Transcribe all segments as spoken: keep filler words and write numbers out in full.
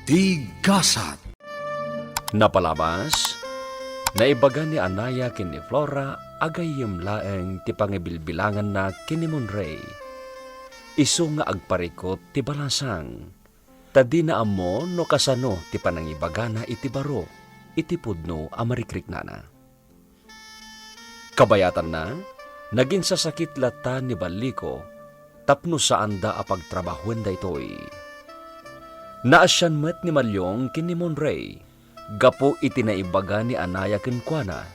Ti gasat. Napalabas, naibaga ni Anaya ken ni Flora a gayyem laeng ti pangibilbilanganna ken ni Monray. Isu nga agparikut ti balasang, ta dina ammo no kasano ti panangibagana iti baro iti pudno a marikriknana. Kabayatanna, naginsasakit latta ni Balliko tapno saanda a pagtrabahoen daytoy. Naasian met ni Maliong ken ni Monray gapu iti naibaga ni Anaya kenkuana.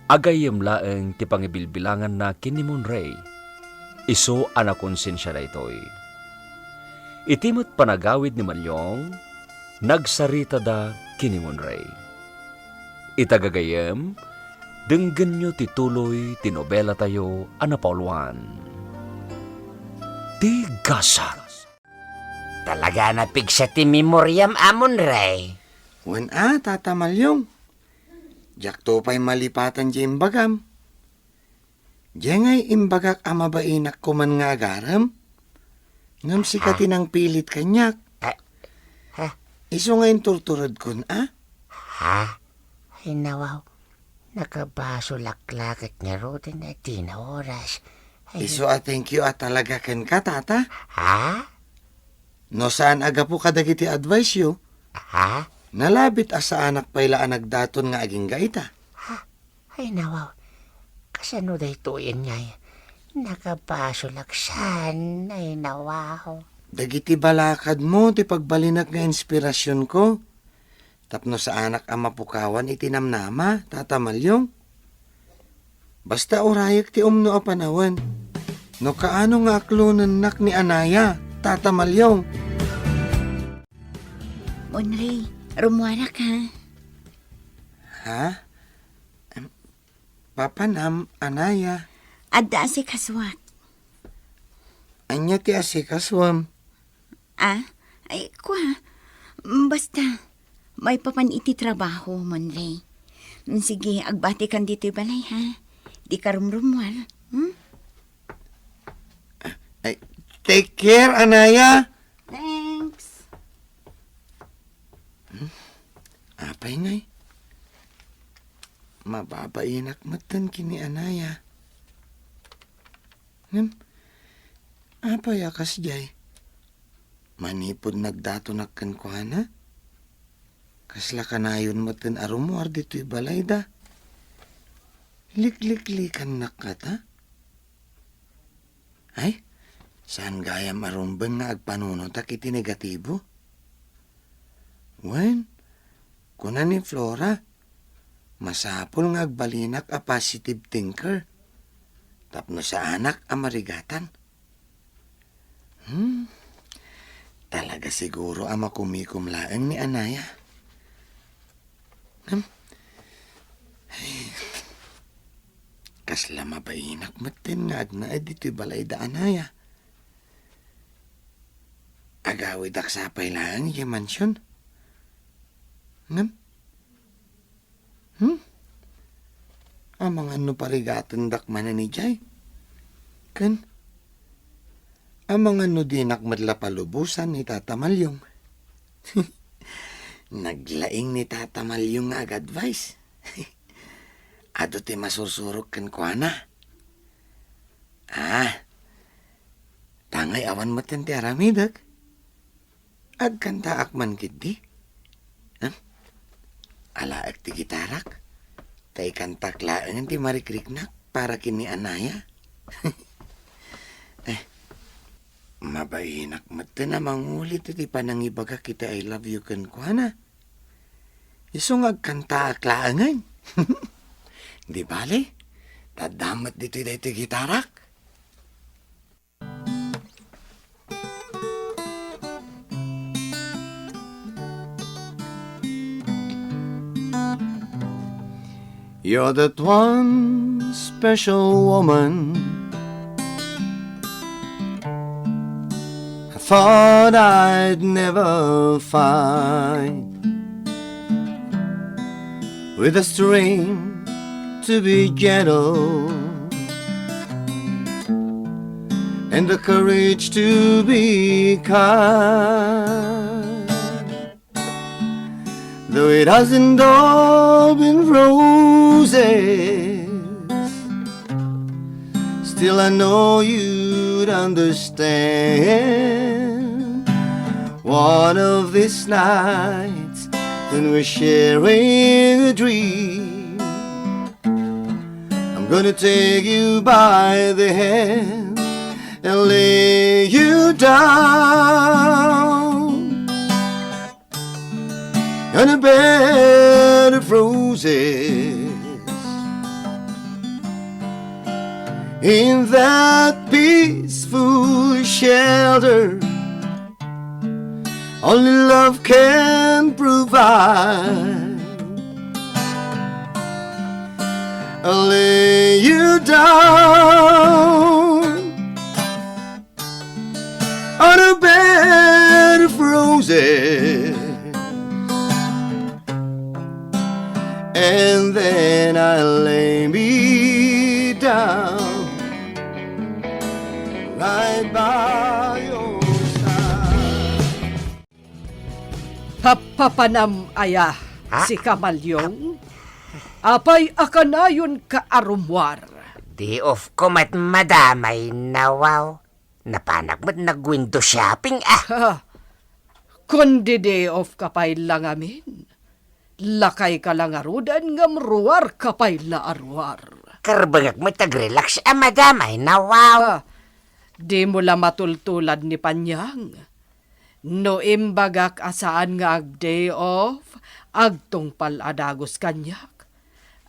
Agayyem laeng ti pangibilbilanganna ken ni Monray. Isu a nakonsensia daytoy. Iti met panagawid ni Maliong, nagsaritada ken ni Monray. Ita gagayyem, denggenyo ti tuloy ti nobelatayo a napauluan, Ti Gasat. Talaga a napigsa ti memoriam a, Monray. Wen a, Tata Maliong. Diakto pay malipatan ti imbagam. Diay ngay imbagak a mabainak koman nga agarem? Ngem sika ti nangpilit kaniak. Ah, ha? Isu nga inturturedkon a? Ha? Ay, nawaw. Nakabasolak la ket ngaruden a dina oras. Ay, isu a thank you a talaga kenka, Tata. Ha? No saan a gapu kadagiti advice-yo, ha? Nalabit a saanak pay la a nagdaton nga agingga ita. Ha? Ay, nawaw. Kasano daytoyen ngay? Nakabasolak saan. Ay, nawaw. Dagiti balakadmo ti pagbalinak nga inspirasionko. Tapno saanak a mapukawan iti namnama, Tata Maliong. Basta urayek ti umno a panawen. No kaano nga aklonennak ni Anaya, Tata Maliong. Monray, rummuarak, ha? Ha? Em, papanam, Anaya? Adda asikasuak. Ania ti asikasuam? Ah, ay, kua. Basta, maipapan iti trabaho, Monray. Sige, agbatikan ditoy balay, ha? Dika rumrummuar, hmm? Ay, take care, Anaya. Thanks. Hmm? Apay ngay? Mababainak metten ken ni Anaya. Ngem, apay a kasdiay? Manipud nagdatonak kenkuana, kasla kanayon metten a rummuar ditoy balayda. Likliklikannak kata? Ay, saan gayam a rumbeng nga agpanunotak iti negatibo? Wen, kuna ni Flora, masapul nga agbalinak a positive thinker tapno saanak a marigatan. Hmm, talaga siguro a makumikom laeng ni Anaya. Hmm? Ay, kasla mabainak metten nga agnaed ditoy balayda, Anaya. Agawidak sa pay laeng idiay mansion. Ngem, hmm? Amangan no parigatendak manen idiay? Ken, amangan no dinak met la palubosan ni Tata Maliong? Naglaing ni Tata Maliong nga ag-advice. Adu ti masursurok kenkuana. Ah, tangay awan metten ti aramidek. Agkantaak man ketdi. Em? Alaek ti gitarak. Ta ikantak laengen ti marikriknak para ken ni Anaya. Eh, mabainak metten a mangulit iti panangibagak iti I love you kenkuana. Isu nga agkantaak laengen. Di bale, ta adda met ditoy daytoy gitarak. You're that one special woman I thought I'd never find, with the strength to be gentle and the courage to be kind. Though it hasn't all been roses, still I know you'd understand. One of these nights, when we're sharing a dream, I'm gonna take you by the hand and lay you down on a bed of roses. In that peaceful shelter only love can provide, I'll lay you down on a bed of roses. And then I lay me down right by your side. Papapanam aya, Ha? Sika, Malyong? Apay a kanayonka a rummuar? Day off ko met, madam, ay nawaw. Napanak met nag-window shopping, ah. Ha? Kundi day off ka pay la ngamin. Lakayka la ngaruden ngem ruarka pay la a ruar. Karbengek met agrelax a, madam, ay nawaw. Ah, dimo la matultulad ni Panyang. No imbagak a saan nga ag-day off, agtungpal a dagus kaniak.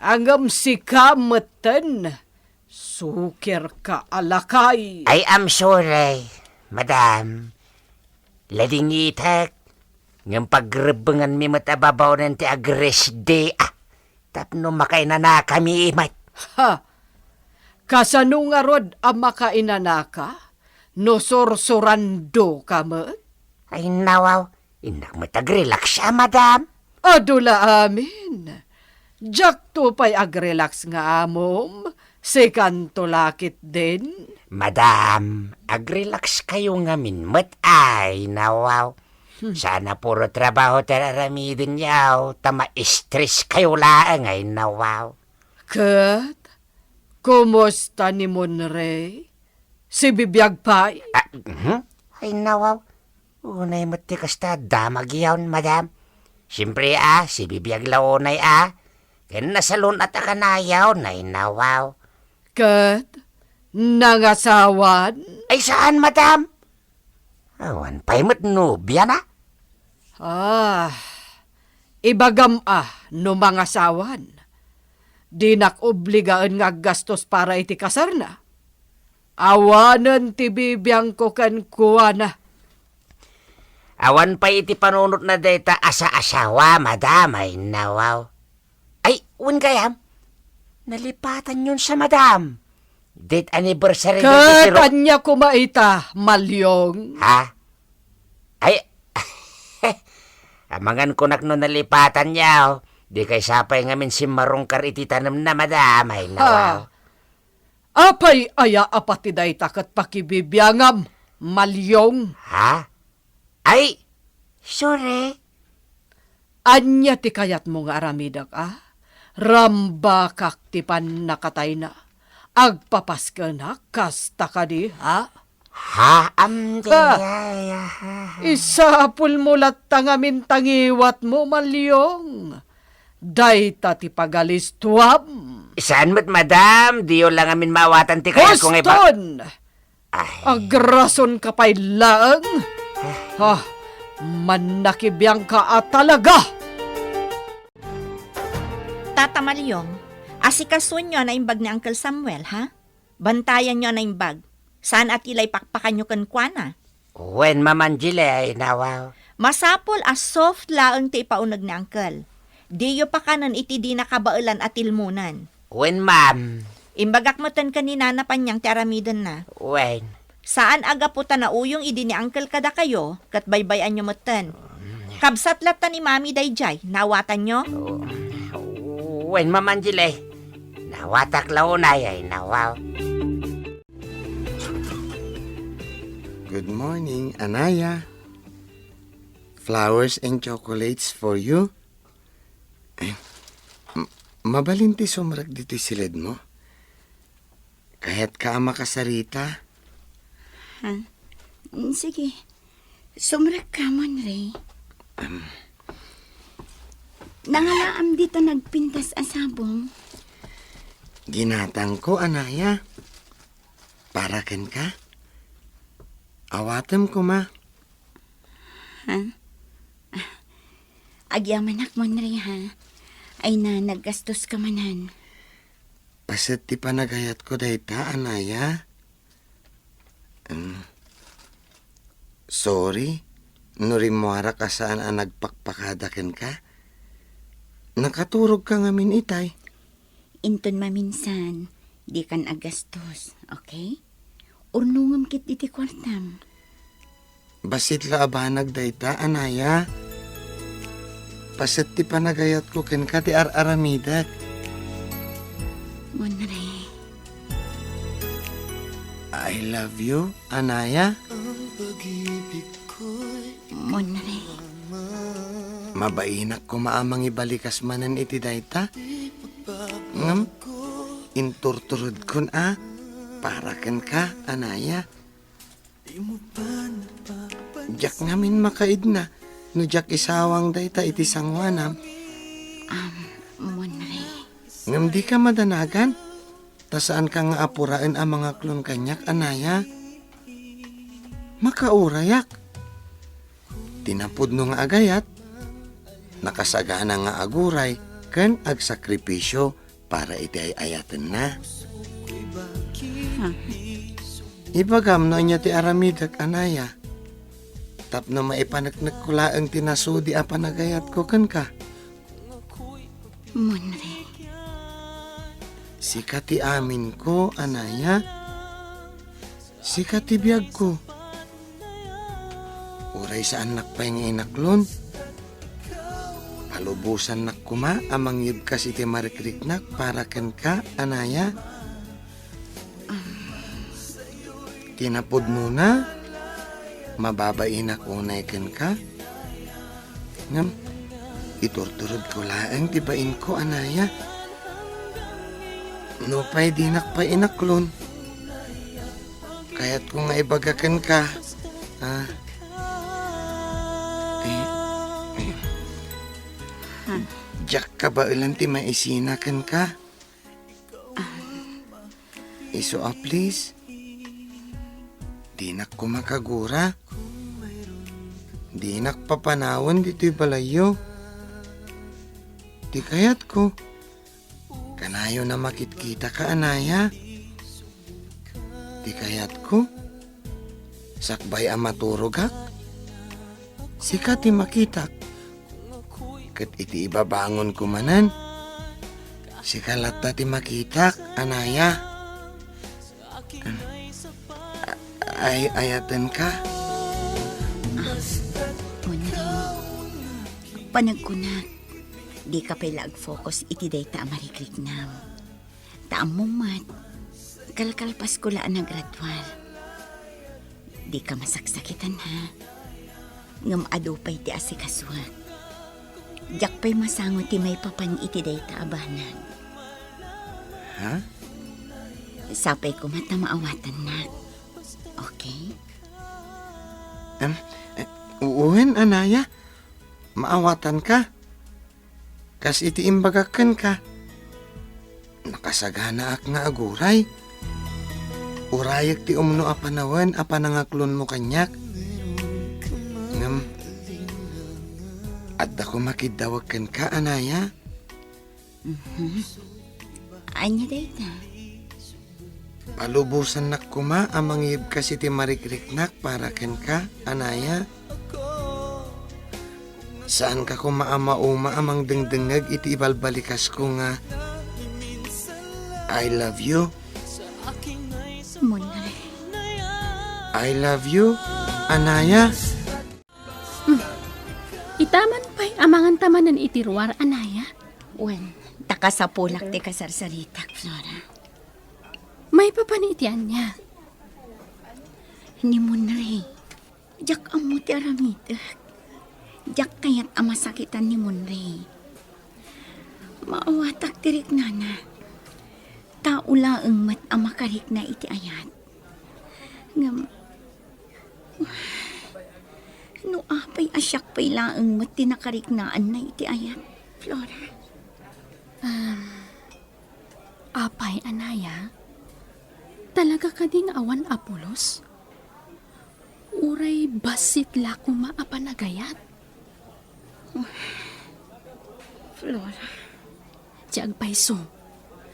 Ngem sika metten, sukerka a lakay. Ay, I'm sorry, madam. Ladingitek, ngem pagrebbenganmi met a babaonen ti agrest day, ah, tapno makainanakami met. Ha! Kasano ngarud a makainanaka no sursurandoka met? Ay, nawaw, innak met agrelax a, madam. Adu la amin. Diakto pay agrelax nga amom, sikanto la ketdin. Madam, agrelax kayo ngamin met, ay, nawaw. Hmm. Saan a puro trabaho ti aramidenyo, ta ma-stress kayo laeng, ay, nawaw. Ket, kumusta ni Monrey? Sibibiag pay? Ah, mhm. Ay, nawaw. Unay met ti kasta, damag yaon, madam. Siyempre, ah, sibibiag la unay, ah. Ken nasalun-at a kanayon, ay nawaw. Ket nangasawan? Ay, saan, madam. Awan pay met nobiana. Ah, ibagam a no mangasawan. Dinak obligaen nga aggastos para iti kasarna. Awanen ti bibiangko kenkuana. Awan pay iti panunotna dayta a saasawa, madam, ay nawaw. Ay, wen gayam, nalipatanyon sa madam. Date anniversary dayta ti ro- Ket ania koma ita, Malyong? Ha? Ay, amangan kunak no nalipatanyo. Di kaysa pay ngamin simmarungkar iti tanemna, madam, ay nawaw. Ha? Apay aya a pati dayta ket pakibibiangam, Malyong? Ha? Ay, sorry. Ania ti kayatmo nga aramidek, a? Rambakak ti pannakatayna. Agpapaskenak kasta kadi, ha? Ha? Am, di, ah, ay, ah, ah, ah. Isapulmo latta ngamin ta ngiwatmo, Malyong. Dayta ti pagalistuam. Saan met, madam? Diyo la ngamin maawatan ti kayatko nga iba- Huston! Ay. Agrasonka pay laeng. Ha, mannakibiangka a talaga. Tata Malyong, asikasuenyo a naimbag ni Uncle Samuel, ha? Bantayanyo a naimbag. Saan a ti la ipakpakanyo kenkuana. Wen, Ma'am Angela, ay nawaw. Masapul a soft laeng ti ipauneg ni Uncle. Diyo pakanen iti dina kabaelan a tilmonen. Wen, ma'am. Imbagak metten ken ni Nana Panyang ti aramidenna. Wen. Saan a gapu ta nauyong idi ni Uncle kadakayo, ket baybay-anyo metten. Kabsat latta ni Mami daydiay, naawatanyo? Wen, Ma'am Angela. Naawatak la unay, ay nawaw. Good morning, Anaya. Flowers and chocolates for you. M-, mabalin ti sumrek ditoy siledmo? Kayatka a makasarita? Ha? Mm, sige. Sumrekka, Monre. Am. Nangalaam dita nagpintas a sabong. Ginatangko, anaya. Para kenka? Awatem koma. Ha? Agyamanak, Monre, ha? Ay na, naggastoska manen. Paset ti panagayatko dayta, anaya. Em, sorry no rimmuarak a saan a nagpakpakada kenka. Nakaturogka ngamin itay. Inton maminsan, dikan aggastos, okay? Urnongem ket iti kuartam. Bassit la a banag dayta, anaya. Paset ti panagayatko kenka ti ar-aramidek. Monre. I love you, anaya. Monre. Mabainak koma a mangibalikas manen iti dayta. Ngem, inturturodkon a para kenka, anaya. Diak ngamin makaidna no diak isawang dayta iti sangoanam. Am, Monre. Ngem dika madanagan, ta saanka nga apuraen a mangaklon kaniak, anaya. Makaurayak. Ti napudno nga agayat, nakasagana nga aguray ken agsakripisio para iti ay-ayatenna. Ha? Ibagam no ania ti aramidek, anaya, tapno maipaneknekko laeng ti nasudi a panagayatko kenka. Monre. Sika ti aminko, anaya. Sika ti biagko. Uray saannak pay nga inaklon, palubosannak koma a mangyebkas iti marikriknak para kenka, anaya. Ti napudnona, mababainak unay kenka. Ngem, iturturodko laeng ti bainko, anaya. Nupay dinak pay inaklon, kayatko nga ibaga kenka, ah, eh, eh, diak kabaelan ti maisina kenka. Isu a please, dinak koma kagura. Dinak papanawen ditoy balayyo. Ti kayatko, kanayon a makitkitaka, anaya. Ti kayatko, sakbay a maturogak, sika ti makitak. Ket iti ibabangonko manen, sika latta ti makitak, anaya. Ay-ayatenka. Monre, panagkunak, dika pay la ag-focus iti dayta a marikriknam. Ta ammom met, kalkalpasko la a nagraduar. Dika masaksakitan, ha? Ngem adu pay ti asikasuak. Diak pay masango ti maipapan iti dayta a banag. Ha? Sapay koma ta maawatannak. Okay? Em, eh, wen, anaya. Maawatanka. Kas iti imbagak kenka, nakasaganaak nga aguray. Urayek ti umno a panawen a panangaklonmo kaniak. Ngem, adda koma kiddawek kenka, anaya. Mhm. Ania dayta? Palubosannak koma a mangyebkas iti marikriknak para kenka, anaya. Saanka koma a mauma a mangdengdengngeg iti ibalbalikasko nga, "I love you." Monre. "I love you, anaya." Hmm. Ita man pay, amangan ta manen iti ruar, anaya? Wen, ta kasapulak ti kasarsaritak, Flora. Maipapan iti ania? Ni Monre. Diak ammo ti aramidek. Diak kayat a masakitan ni Monre. Maawatak ti riknana. Tao laeng met a makarikna iti ayat. Ngem, no apay a siak pay laeng met ti nakariknaanna iti ayat, Flora? Um, apay, Anaya? Talaga kadi nga awan a pulos? Uray bassit la koma a panagayat? Flora. Ti agpayso,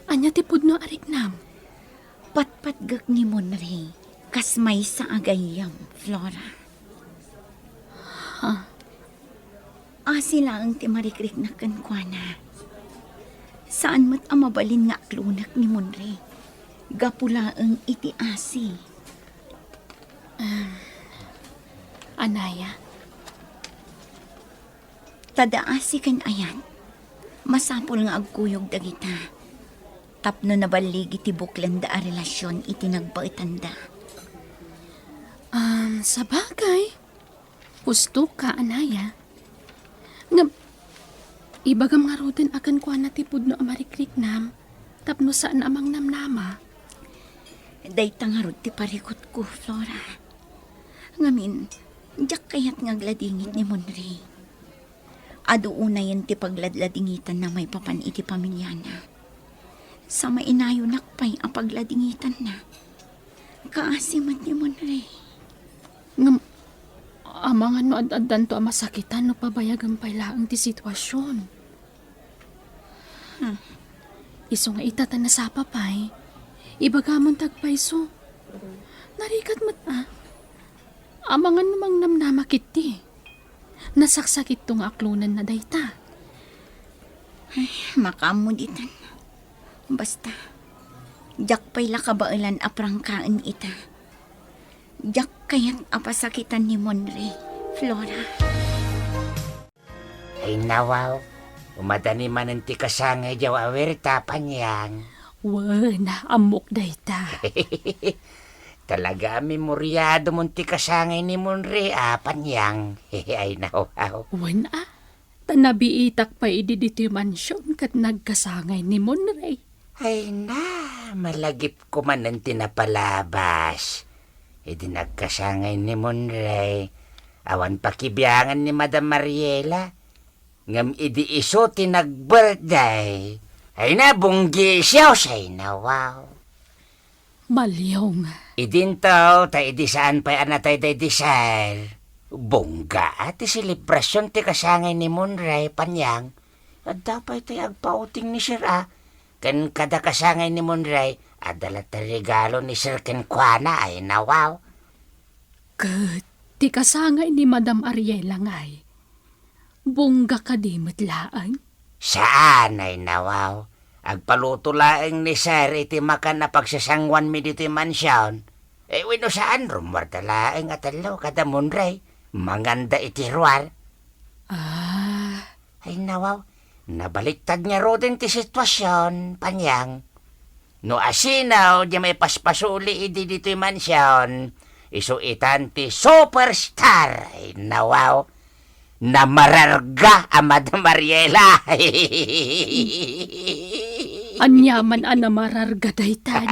ania ti pudno a riknam? Patpatgek ni Monre, kas maysa a gayyem, Flora. Ha? Asi laeng ti marikriknak kenkuana. Saan met a mabalin nga aklonek ni Monre. Gapu laeng iti asi. Anaya? Ta da asi ken ayat, masapul nga agkuyog dagita tapno naballigi ti buklenda a relasion iti nagbaetanda. Um, sabagay, husto ka, Anaya. Ngem, ibagam ngaruden a kenkuana ti pudno a marikriknam tapno saan a mangnamnama. Dayta ngarud ti parikutko, Flora. Ngamin, diak kayat nga agladingit ni Monre. Adu unayen ti pagladladingitanna maipapan iti pamiliana. Sa mainayonak pay a pagladingitanna. Kaasi met ni Monre. Ngem, amangan no ad-addanto a masakitan no pabayagen pay laeng ti situasion. Hmm. Isu nga ita ta nasapa pay, ibagamon ti agpayso. Narigat met a. Amangan no mangnamnama ketdi. Nasaksakitto nga aklonenna dayta. Ay, makaammo ditan. Basta, diak pay la kabaelan a prangkaen ita. Diak kayat a pasakitan ni Monre, Flora. Ay, nawaw, umadani manen ti kasangay diay awirta, Panyang. Wen, ammok dayta. Talaga a memoriadomon ti kasangay ni Monre, a, Panyang. Ay, nawaw. Wen, a, ta nabiitak pay idi ditoy mansion ket nagkasangay ni Monre. Ay na, malagipko manen ti napalabas. Idi nagkasangay ni Monre, awan pakibiangan ni Madam Mariela. Ngem idi isu ti nag-birthday, ay na, bunggi siya, say na, wow. Malyong. Idinto, ta idi saan pay a natay daydi Sir. Bongga ti selebrasion ti kasangay ni Monre, Panyang. Adda pay tay agpauting ni Sir a. Ken kada kasangay ni Monre, adda la ti regalo ni Sir kenkuana, ay nawaw. Ket ti kasangay ni Madam Ariela ngay, bongga kadi met laeng? Saan, ay nawaw. Agpaluto laeng ni Sir iti makan a pagsasanguanmi ditoy mansion. Eh, wenno saan, rummuarda laeng a tallo kada Monre. Manganda iti ruar. Ah. Ay, nawaw. Nabaliktad ngaruden ti situasion, Panyang. No asino diay maipaspasuli idi ditoy mansion, isu itan ti superstar. Ay, nawaw. Namararga a Madam Ariela. Aniaman a namararga daytan?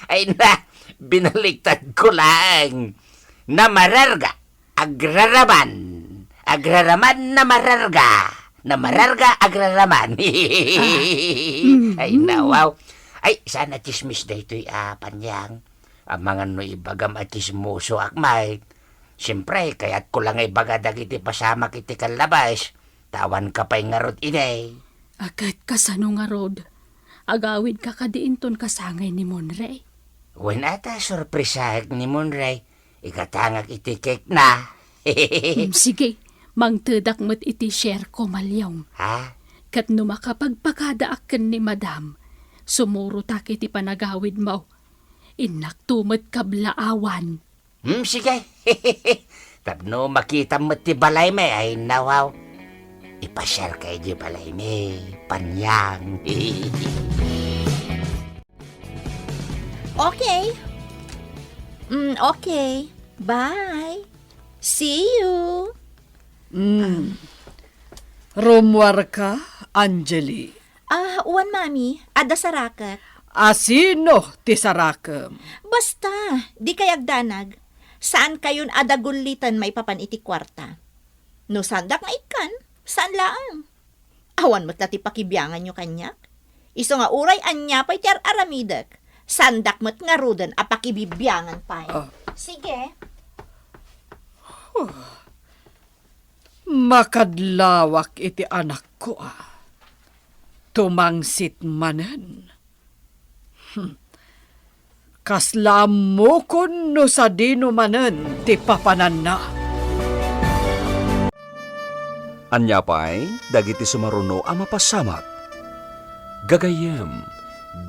Ay na, binaliktad ko laeng. Namararga, agraraman. Agraraman, namararga. Namararga, agraraman. Ah. Mm. Ay, nawaw. Ay, saan a tsismis daytoy a, Panyang. Amangan no ibagam a tsismosoak met. Siempre, kayatko la nga ibaga dagiti pasamak iti kallabas, ta awanka pay ngarud idi. A ket kasano ngarud? Agawidka kadi inton kasangay ni Monre? Wen a ta, sorpresaek ni Monre. Igatangak iti cake na. Hmm, sige, mangtedak met iti share ko, Malyong. Ha? Ket no makapagpakadaak ken ni Madam, sumurotak iti panagawidmo. Innakto met kablaawan. Hmm, sige. Tapno makitam met ti balaymi, ay nawaw. Ipasiarka idiay balaymi, Panyang. Okay. Mm, okay. Bye. See you. Mm. Rummuarka, Angeli. Ah, wen, Mami, adda sarakek. A sino ti sarakem? Basta, dikay agdanag. Saankayon a dagulliten maipapan iti kuarta. No saandak nga ikkan, saan laeng. Awan met la ti pakibianganyo kaniak. Isu nga uray ania pay ti ar-aramidek, saandak met ngaruden a pakibibiangan pay. Ah. Sige. Huh. Makadlawak iti anakko, a. Tumangsit manen. Hmm. Kasla ammokon no sadino manen ti papananna. Ania pay dagiti sumaruno a mapasamak? Gagayyem,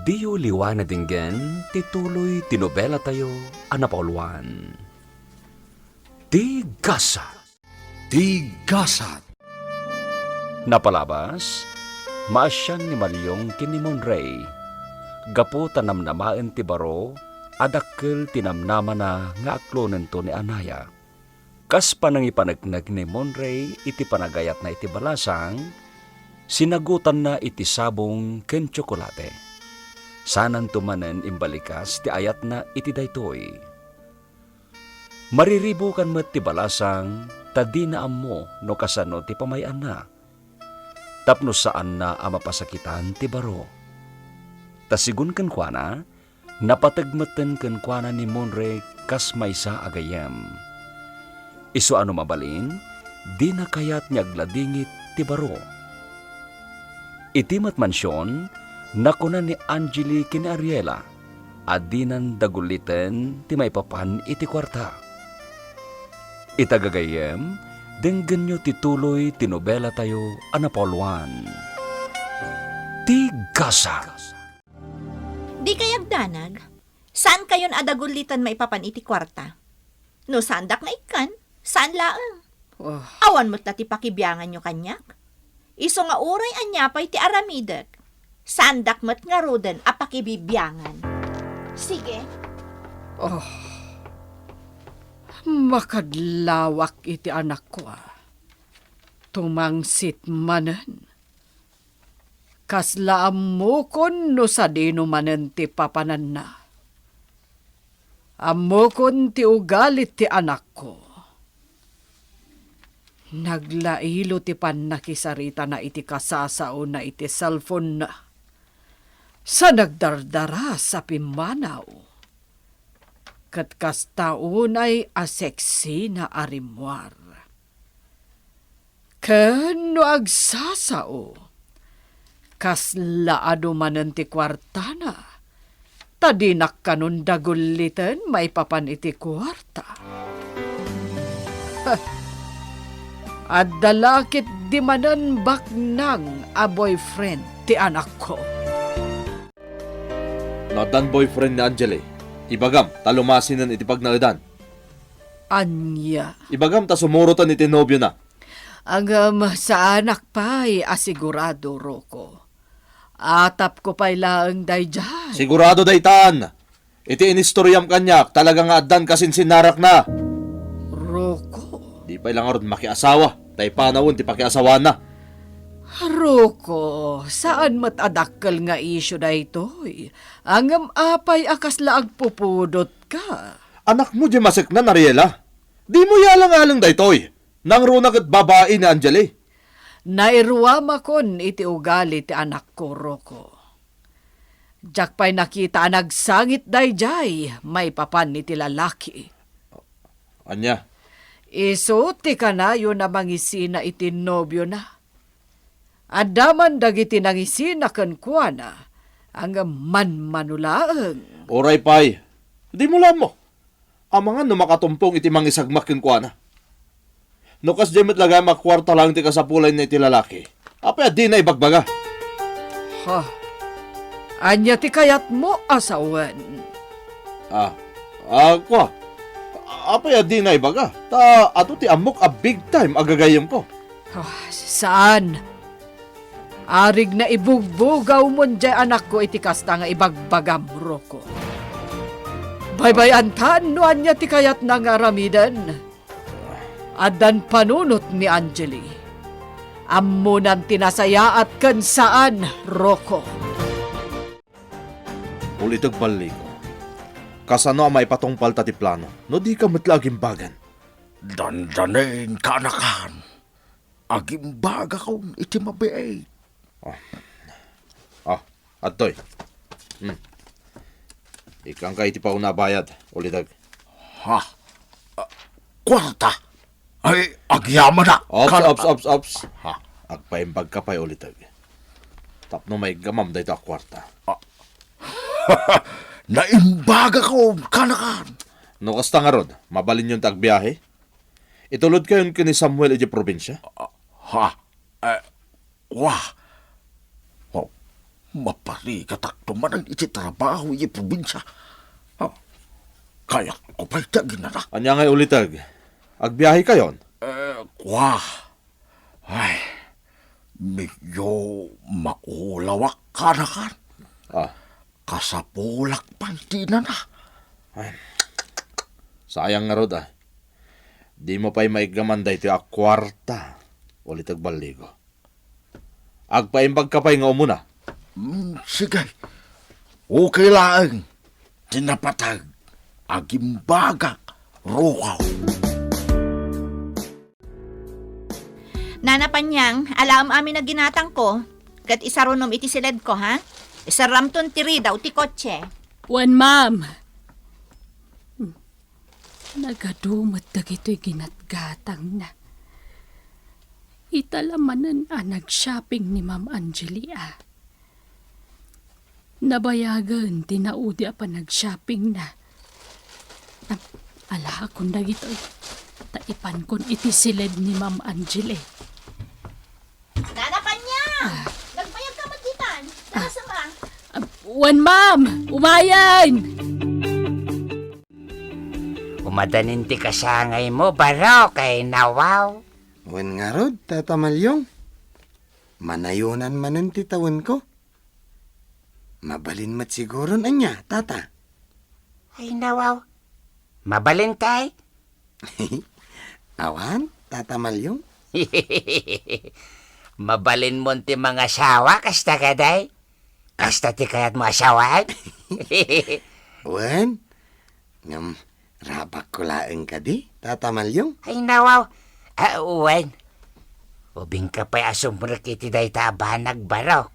diyo liwa nadinggen ti tuloy ti nobelatayo a napauluan. Ti Gasat. Ti Gasat. Napalabas, maasian ni Maliong ken ni Monray. Gapu ta namnamaen ti baro a dakkel ti namnamana nga aklonento ni anaya. Kas panangipaneknek ni Monray iti panagayatna iti balasang, sinagutanna iti sabong ken tsokolate. Saananto manen imbalikas ti ayatna iti daytoy. Mariribukan met ti balasang ta dina ammo no kasano ti pamay-anna, tapno saanna a mapasakitan ti baro. Ta sigun kenkuana, napateg metten kenkuana ni Monray kas maysa a gayyem. Isu a no mabalin, dina kayat nga agladingit ti baro. Iti met mansion, nakuna ni Angeli ken ni Ariela a dinan dagulliten ti maipapan iti kuarta. Ita gagayyem, denggenyo ti tuloy ti nobelatayo a napauluan. Ti Gasat. Dikay agdanag, saankayon a dagulliten maipapan iti kuarta. No saandak nga ikkan, saan laeng. Oh. Awan met la ti pakibianganyo kaniak. Isu nga uray ania pay ti aramidek, saandak met ngaruden a pakibibiangan. Sige. Oh. Makadlawak iti anakko, a. Tumangsit manen. Kasla ammokon no sadino manen ti papananna. Ammokon ti ugali ti anakko. Naglailo ti pannakisaritana iti kasasaona iti cellphone-na. Sa nagdardaras a pimmanaw, ket kasta unay a sexy-na a rimmuar. Ken no agsasao, kasla adu manen ti kuartana, ta dinak kanon dagulliten maipapan iti kuarta. Adda la ketdi manen baknang a boyfriend ti anakko. No addan boyfriend ni Angeli, ibagam ta lumasinen iti pagnaedan. Ania? Ibagam ta sumuroten iti nobiona. Ngem saanak pay a sigurado, Rocco. Atapko pay laeng daydiay. Sigurado daytan. Iti inistoriam kaniak, talaga nga addan kasinsinnarakna. Rocco. Di pay la ngarud makiasawa, ta ipanawen ti pakiasawana. Rocco, saan met a dakkel nga isyu daytoy. Ngem apay a kasla agpupudotka? Anakmo diay maseknan, Ariela. Dimo ialang-alang daytoy. Nangruna ket babai ni Angeli. Nairuamakon iti ugali ti anakko, Rocco. Diak pay nakita a nagsangit daydiay maipapan iti lalaki. Ania? Isu ti kanayon a mangisina iti nobiona. Adda man dagiti nangisina kenkuana, ngem manmano laeng. Uray pay, dimo la ammo. Amangan no makatumpong iti mangisagmak kenkuana. No kasdiay met la gayam a kuarta laeng ti kasapulanna iti lalaki, apay a dina ibagbaga? Ha? Ania ti kayatmo a sawen? Ah, ah, kua, apay a dina ibaga? Ta adu ti ammok a big time a gagayyemko. Ah, saan? Arigna ibugbugawmon diay anakko iti kasta nga ibagbagam, Rocco. Baybay-antan no ania ti kayatna nga aramiden. Addan panunot ni Angeli. Ammonan ti nasayaat ken saan, Rocco. Uliteg Balligo, kasano a maipatungpalta ti plano no dika met la agimbagan? Dandanen, kaanakan. Agimbagakon iti mabiit. Ah. Ah, adtoy. Hmm. Ikkanka iti pauna a bayad, Uliteg. Ha? Ah, kuarta? Ay, agyamanak. Ops, ops, ops, ops. Ha? Agpaimbagka pay, Uliteg. Tapno maiggamam dayta a kuarta. Ah. Naimbagakon, kaanakan. No kasta ngarud, mabalinyon ti agbiahe? Itulodkayon ken ni Samuel idiay probinsia? Ah, ha? Eh, wa. Oh, maparigatakto manen iti trabaho idiay probinsia. Ah, kayatko pay ti aginana. Ania ngay, Uliteg? Agbiahekayon? Eh, wa. Ay, medyo maulawak, kaanakan. Ah. Kasapulak pay ti inana. Ay, sayang ngarud, ah. Dimo pay maiggaman daytoy a kuarta, Uliteg Balligo. Agpaimbagka pay nga umuna. Mm, sige. Okay laeng. Ti napateg, agimbagak, Rocco. Nana Panyang, alaem amin a ginatangko, ket isarunom iti siledko, ha? Iserramton ti ridaw ti kotse. Wen, ma'am. Nagadu met dagitoy ginatgatangna. Ita la manen a nag-shopping ni Ma'am Angelia. Nabayagen ti naudi a panag-shoppingna. Am, alaakon dagitoy. Ta ipankon iti siled ni Ma'am Angeli. Nana Panyang! Ah. Nagbayag ka met ditan? Ah. Nasa ba? Ah, wen, ma'am! Umayen! Umadanin ti kasangaymo, Barok, ay nawaw. Wen ngarud, Tata Malyong. Manayonan manen ti tawenko. Mabalin met siguron ania, Tata? Ay, nawaw. Mabalin tay? Awan, Tata Malyong. Mabalinmon ti mangasawa, kasta kadi? Kasta ti kayatmo a sawen? Wen, ngem rabakko laeng kadi, Tata Malyong? Ay, nawaw. Ah, wen. Ubingka pay a sumrek iti dayta a banag, Barok.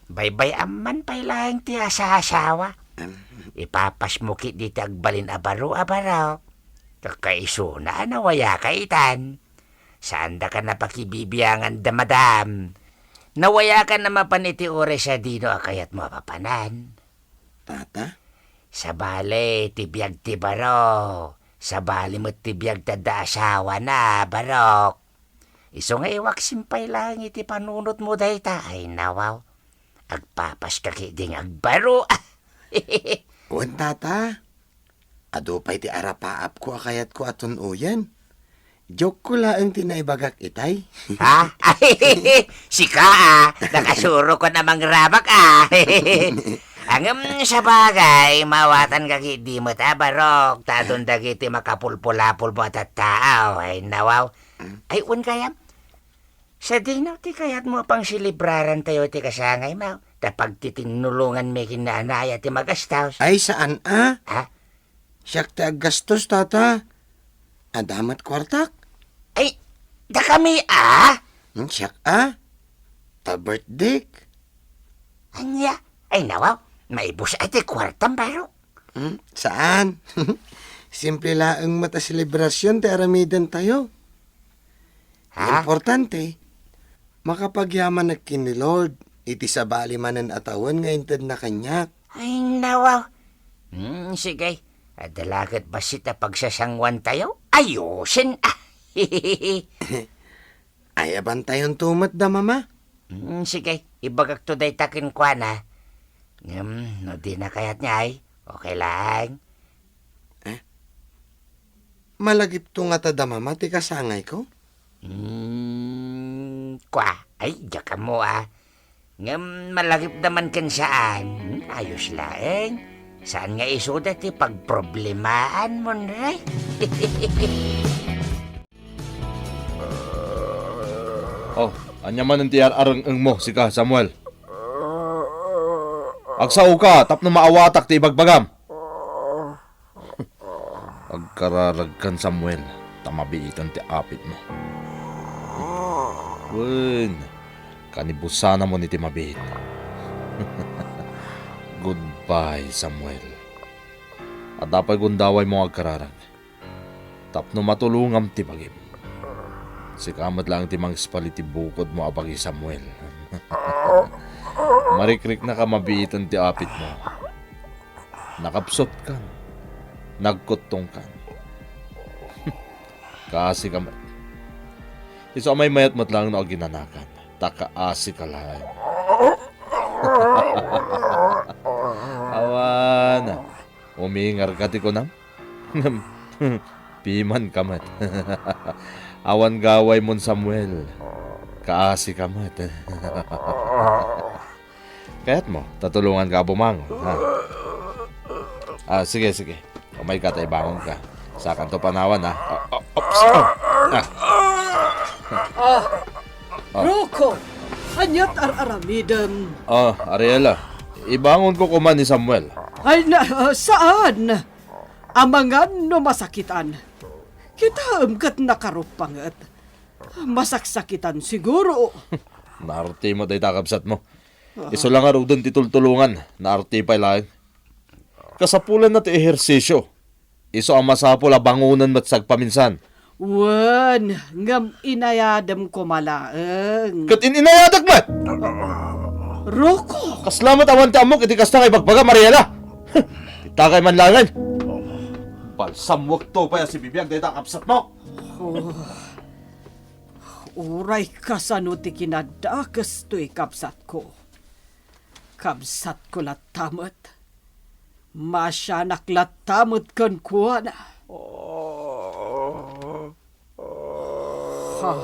Baybay-amman pay laeng ti asasawa. Em. Ipapasmo ketdi ti agbalin a baro a Barok. Kakaisuna a nawayaka itan. Saandaka napakibibiangan da madam. Nawayaka na mapan iti oras a dino a kayatmo a papanan. Tata? Sabali ti biag ti baro. Sabali met ti biag ti adda asawana, Barok. Isu nga iwaksim pay laeng iti panunotmo dayta, ay nawaw. Agpapaska ketdi nga agbaro. Wen, Tata. Adu pay ti arapaapko a kayatko a tun-oyen. Joke-ko laeng ti naibagak itay. Ha? Sika, a, nakasurokon a mangrabak, a. Ngem, sabagay, maawatanka ketdi met a, Barok, ta adun dagiti makapulpulapulmo a tattao, ay nawaw. Hmm? Ay, wen gayam. Sadino ti kayatmo a pangselebrarantayo ti kasangaymo, ta pagtitinnulonganmi ken ni Anaya ti magastos? Ay, saan a. Ha? Siak ti aggastos, Tata. Adda met kuartak. Ay, dakami a? Hmm, siak a. Ta birthdayk. Ania? Ay, nawaw, maibus a ti kuartam, Barok. Hmm, saan. Simple laeng met a selebrasion ti aramidentayo. Ha? Importante, makapagyamanak ken ni Lord iti sabali manen a tawen nga intedna kaniak. Ay, nawaw. Hmm, sige. Adda la ket bassit a pagsasanguantayo? Ayosen, a. Ay, abantayonto met da Mama. Hmm, sige, ibagakto dayta kenkuana. Ngem, no dina kayat ngay, okay laeng. Eh? Malagipto ngata da Mama ti kasangayko? Hmm, kua, ay, diak ammo, a. Ngem malagipda man ken saan, hmm, ayos laeng. Saan nga isuda ti pagproblemaanmon, re? Oh, ania manen ti ar-areng-engmo, sika, Samuel? Agsaoka tapno maawatak ti ibagbagam. Agkararagkan, Samuel, ta mabiitan ti apitmo. Wen, kanibusanamon iti mabiit. Goodbye, Samuel. Adda pay gundawaymo nga agkararag tapno matulongam ti bagim. Sika met laeng ti mangispal iti bukodmo a bagi, Samuel. Marikriknaka mabiitan ti apitmo. Nakapsutkan. Nagkuttongkan. Kaasika met. Isu a maymayat met laeng no aginanakan, ta kaasika laeng. Awan, umingarka ti kunam? Ngem, pimanka met. Awan gawaymon, Samuel. Kaasika met. Kayatmo, ta tulonganka a bumangon, ha? Ah, sige, sige. Umayka ta ibangonka. Sakanto panawan, ha? Ah, ah, oops, ah. Ah. Ah, Oh. Rocco, aniat ar-aramidem? Ah, Ariela, ibangonko koma ni Samuel. Ay, na, ah, saan? Amangan no masakitan. Kitaem ket nakaruppanget. Masaksakitan siguro. Naartimo dayta kabsatmo. Aha. Isu la ngaruden ti tultulongan, naarti pay laeng. Kasapulanna ti ehersisio. Isu a masapul a bangonen met sagpaminsan. Wen, ngem inayadem koma laeng. Ket in-inayadak met! Rocco! Kasla met awan ti ammok iti kasta nga ibagbaga, Mariela! Itakay man laengen! Balsamwek to pay a sibibiag dayta a kabsatmo! Oh. Uray kasano ti kinadakes toy kabsatko. Kabsatko latta met. Maasianak latta met kenkuana. Ha?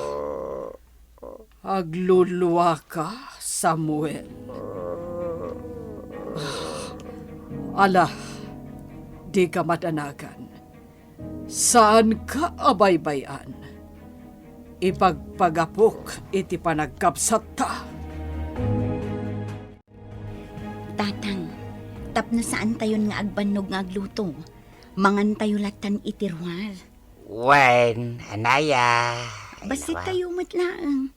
Agluluaka, Samuel? Ala, dika madanagan. Saanka a baybay-an. Ipagpagapok iti panagkabsatta. Tatang, tapno saantayon nga agbannog nga agluto, mangantayo lattan iti ruar. Wen, anaya. Ay, Basit nawa. Tayo met laeng.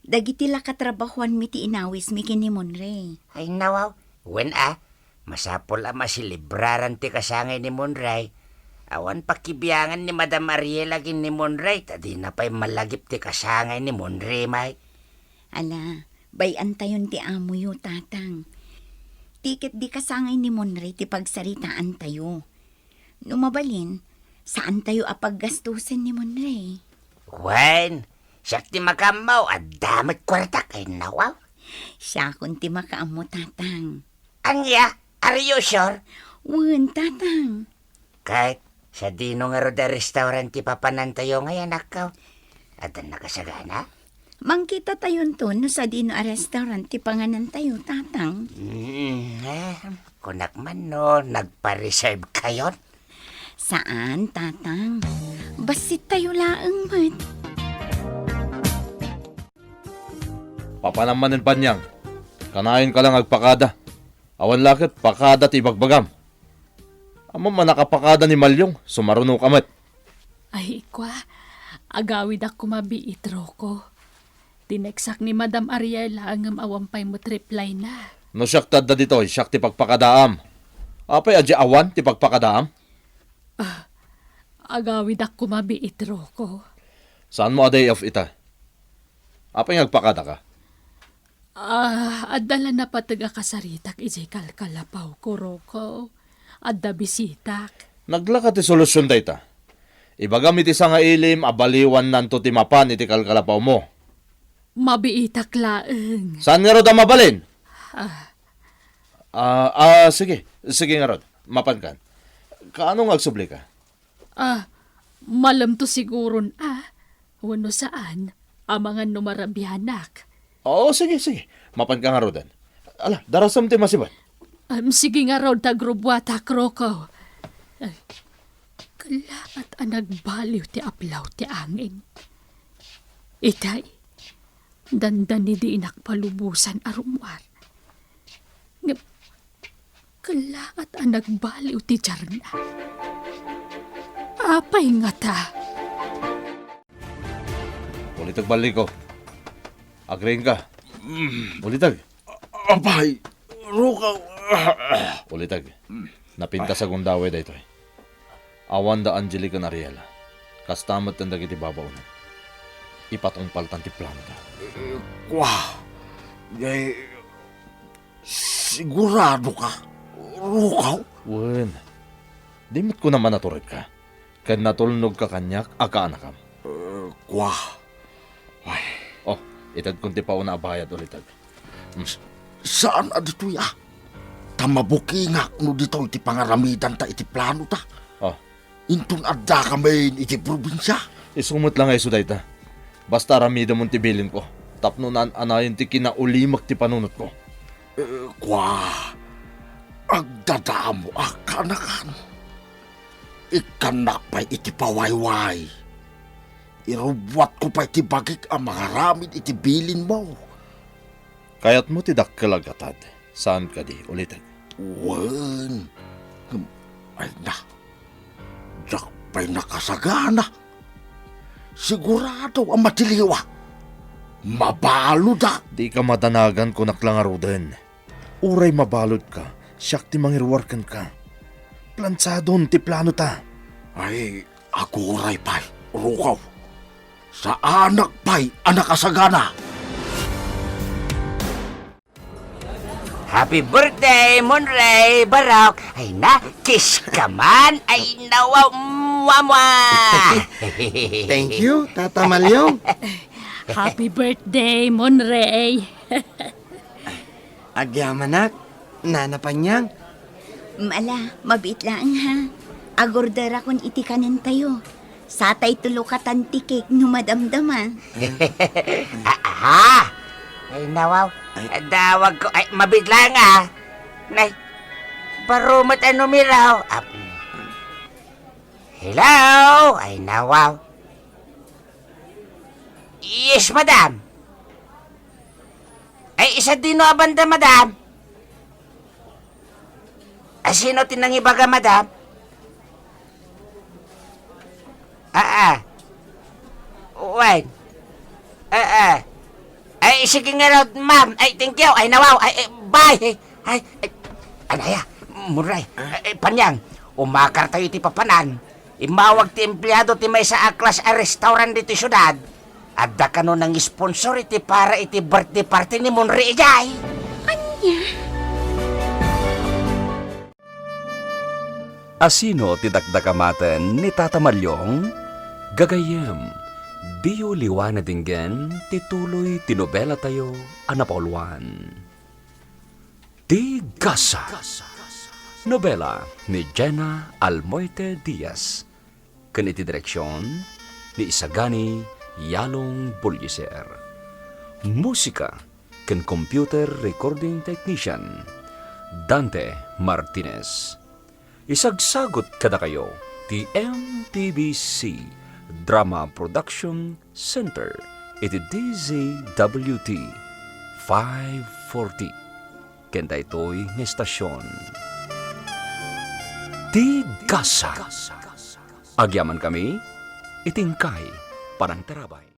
Dagiti la katrabahuanmi ti inawismi ken ni Monray. Ay, nawaw. Wen a, masapul a maselebraran ti kasangay ni Monray. Awan pakibiangan ni Madam Ariela ken ni Monray, ta dina pay malagip ti kasangay ni Monray, may. Ala, bay-antayon ti amoyo, Tatang. Ti ket di kasangay ni Monray ti pagsaritaantayo. No mabalin, saantayo a paggastusen ni Monray. Wen, siak ti makaammo, adda met kuartak, ay nawaw. Siakon ti makaammo, Tatang. Ania? Are you sure? Wen, Tatang. Ket, sadino ngarud a restaurant ti papanantayo ngay, anakko? Adda nakasagana? Mangkitatayon to no sadino a restaurant ti panganantayo, Tatang. Mm, eh, kunak man no nagpa-reserve kayon? Saan, Tatang. Basit tayo laeng met. Papanam manen, Panyang. Kanayon ka lang agpakada. Awan la ket pakada ti ibagbagam. Ammom a nakapakada ni Malyong, sumaruno ka met. Ay, ikwa, agawidak koma biit, Rocco. Tineksak ni Madam Ariela ngem awan pay met reply na. No siak ti adda ditoy, siak ti pagpakadaam. Apay a di awan ti pagpakadaam? Ah, agawidak koma biit, Rocco. Saanmo a day off ita? Apay nga agpakadaka? Ah, adda la napateg a kasaritak idiay kalkalapawko, Rocco. Adda bisitak. Naglaka ti solusion dayta. Ibagam iti sangailim a baliwannanto ti mapan iti kalkalapawmo. Mabiitak laeng. Saan ngarud a mabalin? Ah. Ah, ah, sige. Sige ngarud. Mapankan. Kaano nga agsublika? Ah, malemto siguron, ah. Wenno saan, amangan no marabianak. Oo, sige, sige. Mapanka ngaruden. Ala, darasem ti masibat. Am, sige ngarud, ta agrubuatak, Rocco. Ay, kalaat a nagbaliw ti aplaw ti angin. Itay, Dandani dinak palubosan a rummuar. Ngem, kellaat a nagbaliw ti diarna. Apay ngata? Uliteg balliko. Agriingka. Uliteg. Apay, rukaw. Uliteg. Napintas a gundaway daytoy. Awan da Angeli ken Ariel. Kasta met dagiti babaonen. Ipatungpaltan ti planota. Kua, jay, siguradoka, rukaw? Wen. Di met kunam a naturedka. Ken natulnogka kaniak a kaanakam. Eh, kua. Ay. Oh, itedkon ti pauna a bayad, Uliteg. Hmm. Saan a ditoy, a? Ta mabukingak no ditoy ti pangaramidanta iti planota. Oh. Inton addaka manen iti probinsia. Isu met la nga isu dayta. Basta aramidemon ti bilinko. Tapno naan-anayon ti kinaulimek ti panunotko. Eh, kua. Agdadamoak, kaanakan. Ikkannak pay iti pawayway. Irubbuatko pay ti bagik a mangaramid iti bilinmo. Kayatmo ti dakkel a gatad, saan kadi, Uliteg? Wen. Ngem, ay na, diak pay nakasagana. Sigurado a matiliwak. Mabaludak. Dika madanagan, kunak la ngaruden. Uray mabaludka, siak ti mangiruar kenka. Plansadon ti planota. Ay, aguray pay, rukaw. Saanak pay a nakasagana. Happy birthday, Monrey, Barok. Ay na, kiss ka man. Ay, nawa, mwa, mwa. Thank you, Tata Malyong. Happy birthday, Monrey. Agyamanak, Nana Panyang. Ala, mabiit laeng, ha. Agorderakon iti kanentayo. Satay tulo katan ti cake no madamdama. Ah, ha? Ay, nawaw. Ay. Dawag ko. Ay, mabiit laeng, ha. Nay, baro met a numero. Ah, hello? Ay, nawaw. Yes, madam. Ay, isu dino a banda, madam? Ay, sino ti nangibaga, madam? Ah, ah. Wen. Ah, ah. Ay, sige ngarud, ma'am. Ay, thank you. Ay, nawaw. Ay, ay, bye. Ay, ay, anaya, Monrey. Ah? Ay, ay, Panyang, umakartayo iti papanan. Immawag ti empleado ti maysa a class a restaurant ditoy siudad. Adda kano nang-sponsor iti para iti birthday party ni Monrey idiay. Ania? Asino ti dakdakamaten ni Tata Malyong? Gagayyem, diyo liwan a denggen ti tuloy ti nobelatayo a napauluan. Ti Gasa. Nobela ni Jenna Almoite Diaz. Ken iti direksion ni Isagani Yalong Bulldozer. Musika ken computer recording technician, Dante Martinez. Isagsagut kadakayo ti M T B C Drama Production Center iti D Z W T five forty. Ken daytoy nga estasion, ti Gasa. Agyamankami iti inkay panangtarabay.